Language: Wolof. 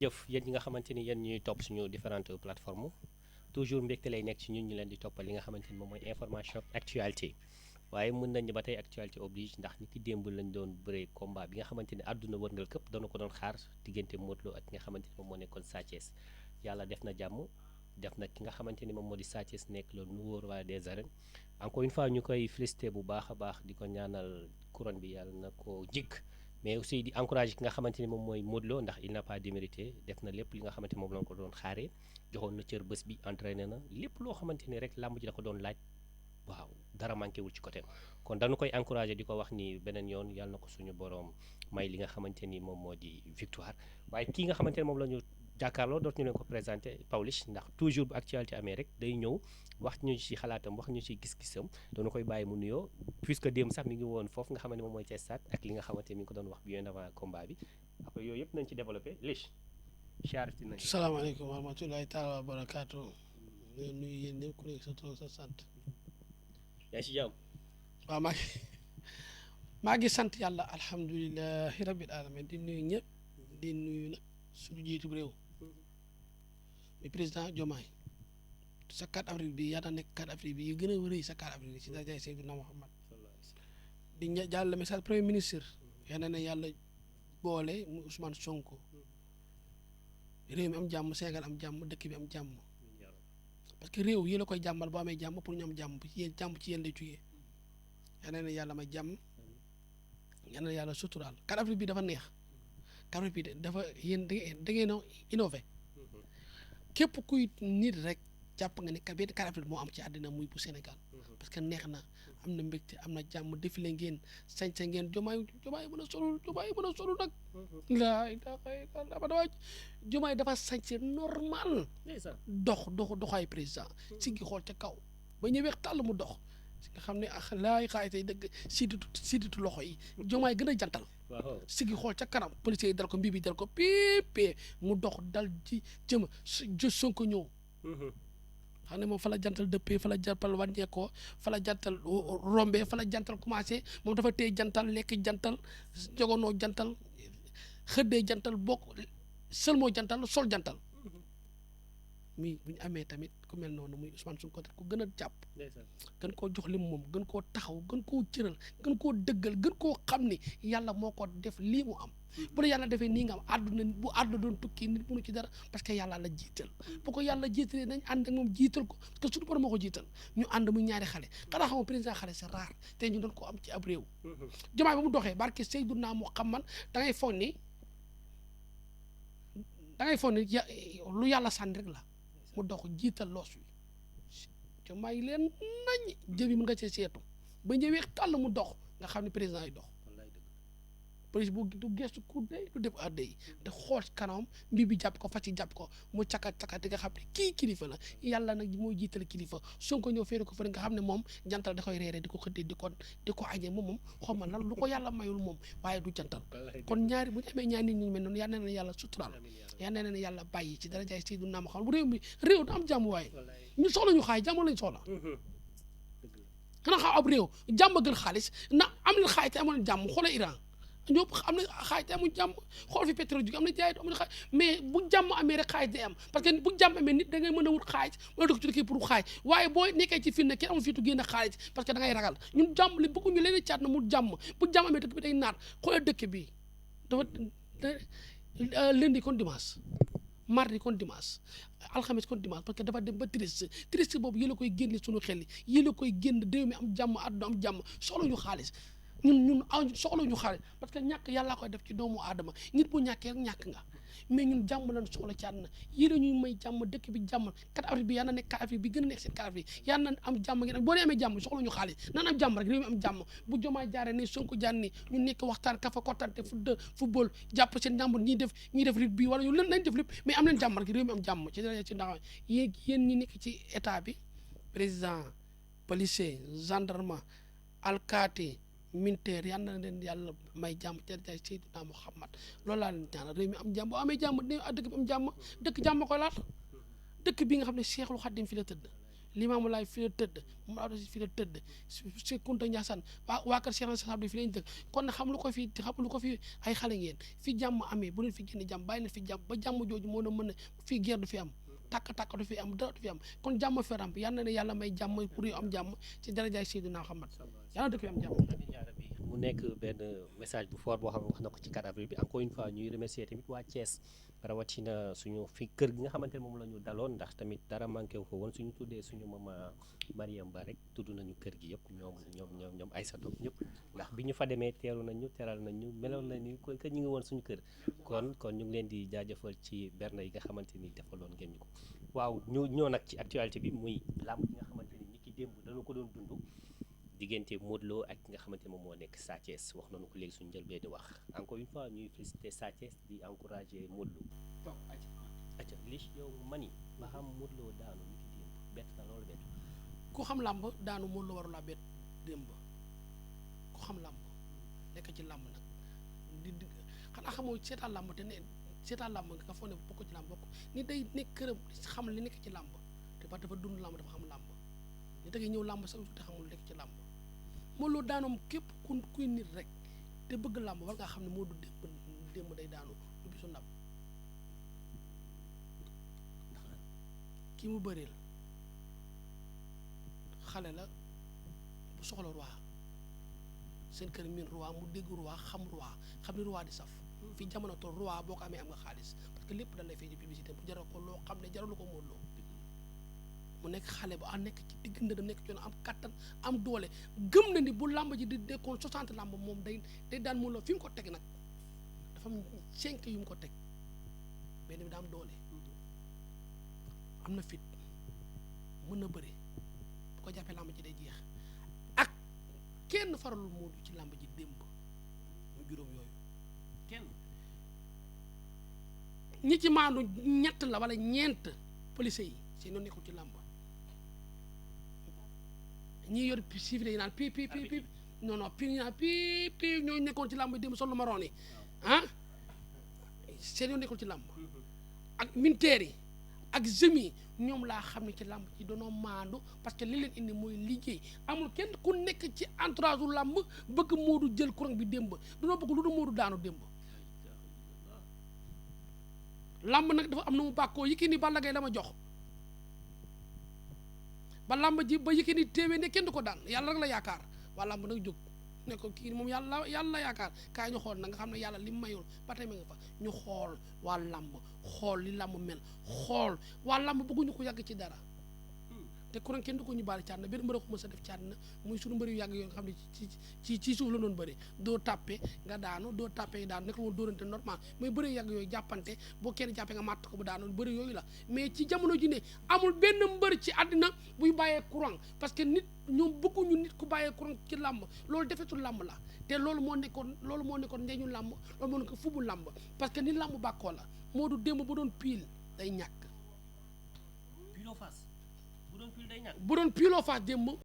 jëf yéen ñi nga xamante ni yéen ñuy topp suñu différentes plateformes toujours mbégte lay nekk ci ñun ñu leen di toppal li nga xamante ni moom mooy information actualité waaye mën nañ ne ba tey actualité oblige ndax ni ki démb lañ doon bëree combat bi nga xamante ni àdduna wërngal këpp doona ko doon xaar diggante Modou Lo ak ki nga xamante ni moom moo nekkoon Sa Thiès yàlla def na jàmm def na ki nga xamante ni moom moo di Sa Thiès nekk le nouveau roi des arènes encore une fois ñu koy félicité bu baax a baax di ko ñaanal couronne bi yàlla na ko jik mais aussi di encouragé ki nga xamante ni moom mooy Modou Lo ndax il n'a pas démérité def na lépp li nga xamante ni moom la ko doon xaaree joxoon na cër bés bi entraîné na lépp loo xamante ni rek làmb ji da ko doon laaj waaw dara manqué wul ci côté kon dañu koy encouragé di ko wax ni beneen yoon yàlla na ko suñu boroom may li nga xamante ni moom moo di victoire waaye kii nga xamante ni moom la ñu jàkkaarloo dootuñu leen ko présenté Pawlish ndax toujours bu actualité amee rek day ñëw wax ñu ci xalaatam wax ñu ci gis-gisam doonu koy bàyyi mu nuyoo puisque démb sax mi ngi woon foofu nga xamante ne moom mooy ca stade ak li nga xamante ni mi ngi ko doon wax bien avant combat bi après yooyu yëpp nañ ci développé Lich charti nañ salaamaaleykum wa rahmatulahi taala wa barakaatu ñu nuyu yéen ñëpp ku nekk sa tur sa sant yaa ngi ci jàmm waaw maa ngi sant yàlla alhamdulilahi rabil alamin di nuyu ñëpp di nuyu nag suñu jiitu réew mi président Diomaye sa 4 avril bi yaa nekk 4 avril bi yi gën a rëy sa 4 avril bi ci darajaay Seydina Muhammad di jàll message premier ministre yaa ne yàlla boole mu Ousmane Sonko réew mi am jàmm Sénégal am jàmm dëkk bi am jàmm parce que réew yi la koy jàmmal boo amee jàmm pour ñu am jàmm ci yéen jàmm ci yéen lay jugee yaa ne yàlla may jàmm yaa ne yàlla suturaal 4 avril bi dafa neex 4 avril bi dafa yéen da ngeen a innové képp kuy nit rek jàpp nga ne ka benn 4 avril moo am ci àddina muy bu Sénégal parce que neex na am na mbégte am na jàmm défilé ngeen sañse ngeen Diomaye mën a solul Diomaye mën a solul nag laa ilaha illallah dama Diomaye dafa sañse normal doxaay président siggi xool ca kaw ba ñëwee tàll mu dox nga xam ne ak laay xaay tey dëgg sidditu loxo yi Diomaye gën a jantal siggi xool ca kanam policiers yi dal ko mbii bi dal ko pépé mu dox dal ji jëm Sonko ñëw xam ne moom fa la jantal dëppee fa la jantal wàññeekoo fa la jantal rombee fa la jantal commencé moom dafa téye jantal lekk jantal jogonoo jantal xëddee jantal bokk sëlmoo jantal sol jantal muy bu ñu amee tamit ku mel noonu muy Ousmane Sonko ko gën a jàpp gën koo jox lim moom gën koo taxaw gën koo cëral gën koo dëggal gën koo xam ni yàlla moo ko def lii mu am bu la yàlla defee nii nga am àdduna bu àdduna doon tukki nit mënu ci dara parce que yàlla la jiital bu ko yàlla jiitalee nañ ànd ak moom jiital ko parce que suñu borom moo ko jiital ñu ànd muy ñaari xale xanaa xam nga président xale c'est rare te ñu doon ko am ci ab réew Diomaye ba mu doxee barke Seydina Muhammad da ngay foog ni lu yàlla sànni rek la mu dox jiital loos wi Diomaye leen nañ jëbi mën nga cee seetu ba ñëwee tàll mu dox nga xam ne président yi dox police bu du gestu ku dey du def adde yi te xool kanamam mbii bi jàpp ko fas yi jàpp ko mu caka di nga xam ne kii kilifa la yàlla nag mooy jiital kilifa Sonko ñëw féere ko fële nga xam ne moom jantal da koy reere di ko xëddee di ko añee moom xaw ma lan lu ko yàlla mayul moom waaye du jantal kon ñaari bu ñu amee ñaari nit ñu mel noonu yal na yàlla suturaal yal na yàlla bàyyi ci darajaay Seydina Muhammad bu réew du am jàmm waaye ñu soxla ñu xaay jàmm lañ soxla xanaa xam ab réew jàmm gën xaalis na am leen xaay te amoon jàmm xoola Iran ñëpp am na xaaj te amuñ jàmm xool fi pétrole jóge am na jaay amul xaaj mais bu jàmm amee rek xaaj day am parce que bu jàmm amee nit da ngay mën a wut xaaj mën a dugg ci dëkk pour xaaj waaye boo nekkee ci firnde kenn amul fiitu génn xaalis parce que da ngay ragal ñun jàmm li bëgguñu leen caat na mu jàmm bu jàmm amee dëkk bi day naat xoolal dëkk bi dafa lundi kon dimanche mardi kon dimanche alxames kon dimanche parce que dafa dem ba triste boobu yéen a koy génne suñu xel yi yéen a koy génn réew mi am jàmm àdduna am jàmm soxla ñu xaalis ñun soxla ñu xaalis parce que ñàkk yàllaa koy def ci doomu aadama nit bu ñàkkee ñàkk nga mais ñun jàmm lañ soxla ci àdduna yéen a ñuy may jàmm dëkk bi jàmm 4 avril bi yàlla na nekk 4 avril bi gën a nekk seen 4 avril yàlla na am jàmm ngeen boo dee amee jàmm soxla ñu xaalis nan am jàmm rek réew mi am jàmm bu Diomaye jaaree ne Sonko jaar ni ñu nekk waxtaan kafa kottante football jàpp seen njàmbur ñiy def rugby wala ñu leen nañ def lépp mais am leen jàmm rek réew mi am jàmm ci dara ci ndax yéen ñi nekk ci état bi président policier gendarme alkaati militaire yal na leen yàlla may jàmm ci darajaay Seydina Muhammad loolu laa leen ñaanal réew mi am jàmm boo amee jàmm dëkk bi am jàmm dëkk jàmm ko laat dëkk bi nga xam ne Cheikhul Khadim fi la tëdd Limaamu Laay fi la tëdd Mamadou Abdou Aziz fi la tëdd si Kunta Ndiassane waa kër Cheikh Saad Bou fi lañ dëkk kon nag xam lu ko fi ay xale ngeen fi jàmm amee bu leen fi génne jàmm bàyyi leen fi jàmm ba jàmm jooju moo na mën a fii guerre du fi am tàkk-tàkk du fi am dara du fi am kon jàmm fi ramp yal na ne yàlla may jàmm pour yu am jàmm ci darajaay Seydina Muhammad yàlla dëkk fi am jàmm. mu nekk benn message bu fort boo xam ne wax na ko ci 4 avril bi encore une fois ñuy remercier tamit waa Thiès rawatina suñu fi kër gi nga xamante ne moom la ñu daloon ndax tamit dara manqué wu ko woon suñu tuddee suñu mama Mariam Ba rek tudd nañu kër gi yëpp ñoom Aïssatou ñëpp ndax bi ñu fa demee teeru nañu teral nañu meloon na ni ko ñu ngi woon suñu kër kon ñu ngi leen di jaajëfal ci berne yi nga xamante ni defaloon ngeen ñu ko waaw ñu ñëw nag ci actualité bi muy làmb yi nga xamante ni ñi ki démb dañu ko doon dund diggante Modou Lo ak ki nga xamante ne moom moo nekk Sa Thiès wax nañu ko léegi suñu njëlbee di wax encore une fois ñuy féliciter Sa Thiès di encourager Modou Lo acca li yow mani ba xam Modou Lo daanu ni ki démb bett na loolu bett ku xam làmb daanu Modou Lo warula bett démb ku xam làmb nekk ci làmb nag di xanaa xamoo seetaan làmb te ne seetaan làmb nga foog ne bokk ci làmb bokk ni day nekk këram xam li nekk ci làmb te ba dafa dund làmb dafa xam làmb ni da ngay ñëw làmb sax te xamul nekk ci làmb Modou Lo daanoom képp kuy nit rek te bëgg làmb war ngaa xam ne Modou démb day daanu du bisu ndam kii mu bëreel xale la bu soxla roi seen kër miin roi mu dégg roi xam ni roi di saf fii jamono tool roi boo ko amee am nga xaalis parce que lépp dañ lay fay ci publicité bu jaral ko loo xam ne jaralu ko Modou Lo mu nekk xale bu nekk ci digg ndëndam nekk ci am kattan am doole gëm na ni bu làmb ji di nekkoon 60 làmb moom day daan Modou Lo fi mu ko teg nag dafa am 5 yu mu ko teg benn bi daa am doole am na fit mën na bëri bu ko jàppee làmb ji day jeex ak kenn faralul Modou ci làmb ji démb mu juróom yooyu kenn ñi ci maandu ñett la wala ñeent police yi seen yoon nekkul ci làmb ñi yor chiffre yi naan pi non pi ñu naan pi ñooy nekkoon ci làmb démb sol lu maroon yi seen yoon nekkul ci làmb ak militaire yi ak jeunes yi ñoom laa xam ne ci làmb ci doonoo maandu parce que li leen indi mooy liggéey amul kenn ku nekk ci entourage u làmb bëgg Modou jël courant bi démb danoo bëgg lu du Modou daanu démb làmb nag dafa am na mu bàkkoo Yékini Balla Gaye la ma jox ba làmb ji ba Yékini téewee ne kenn du ko daan yàlla rek la yaakaar waa làmb nag jóg ne ko kii moom yàlla yaakaar kaay ñu xool na nga xam ne yàlla li mu mayul ba tey ma nga fa ñu xool waa làmb xool li làmb mel xool waa làmb bëgguñu ko yàgg ci dara te kuréel kenn du ko ñu baal ci àddina benn mbër ko mës a def ci àddina muy suñu mbëri yu yàgg yoo nga xam ne ci suuf la doon bëri doo tàppe nga daanu doo tàppe nga daanu nekk la woon dóorante normal mooy bëri yàgg yooyu jàppante boo kenn jàppee nga màtt ko bu daanu bëri yooyu la mais ci jamono ji ne amul benn mbër ci àddina buy bàyyee courant parce que nit ñoom bëgguñu nit ku bàyyee courant ci làmb loolu defetul làmb la te loolu moo nekkoon ndeñu làmb loolu moo nekkoon fubu làmb parce que ni làmb bàkkoo la moo du démb bu doon piil day ñàkk bu doon piiloo faas démb